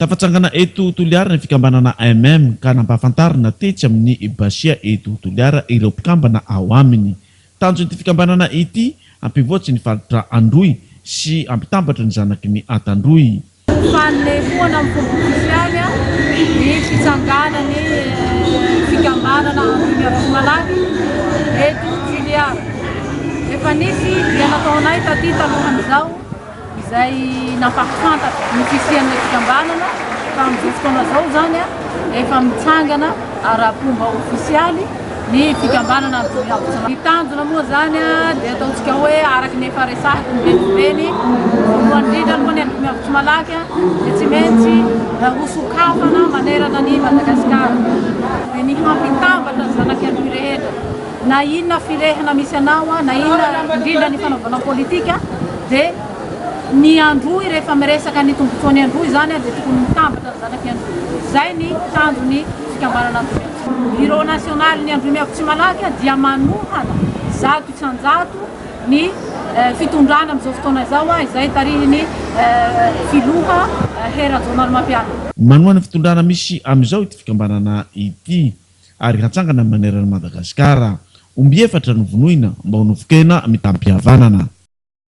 Tafatsangana eto Toliara ny fikambanana MM ka nampahafantarina tetsy amin'ny Bashia eto Toliara ireo mpikambana ao aminy. Tanjon'ity fikambanana ity hampivoatsy ny faritra Androy sy hampitambatra ny zanaky ny Antandroy. Fanehoana amin'ny fomba ofisialy ny fitsanganan'ny fikambanana Androy Miavaka Malaky eto Toliara. Efa nisy dia nataonay taty talohan'izao. izay nampahafantatra ny fisian'ilay fikambanana fa amin'izao fotoana izao izany efa mitsangana ara-pomba ofisialy ny fikambanana Androy Ny tanjona moa izany dia ataontsika hoe araka ny efa resahiko mivezivezy, voalohany indrindra aloha ny Androy Miavotry Malaky dia tsy maintsy hosokafana manerana an'i Madagasikara dia ny hampitambatra ny zanak'i Androy rehetra. Na inona firehana misy anao, na inona indrindra ny fanaovana politika dia ny Androy rehefa miresaka ny tombotsoan'ny Androy izany dia tokony mitambatra ny zanak'i Androy. Izay ny tanjon'ny fikambanana Androy Miabo. Bureau nasionalin'ny Androy Miabo Tsimalaky dia manohana 100% ny fitondrana amin'izao fotoana izao izay tarihin'ny filoha Hery Rajaonarimampianina. Manohana ny fitondrana misy amin'izao ity fikambanana ity. ary hatsangana manerana an'i Madagasikara. Omby efatra no vonoina mba ho nofon-kena mitam-pihavanana.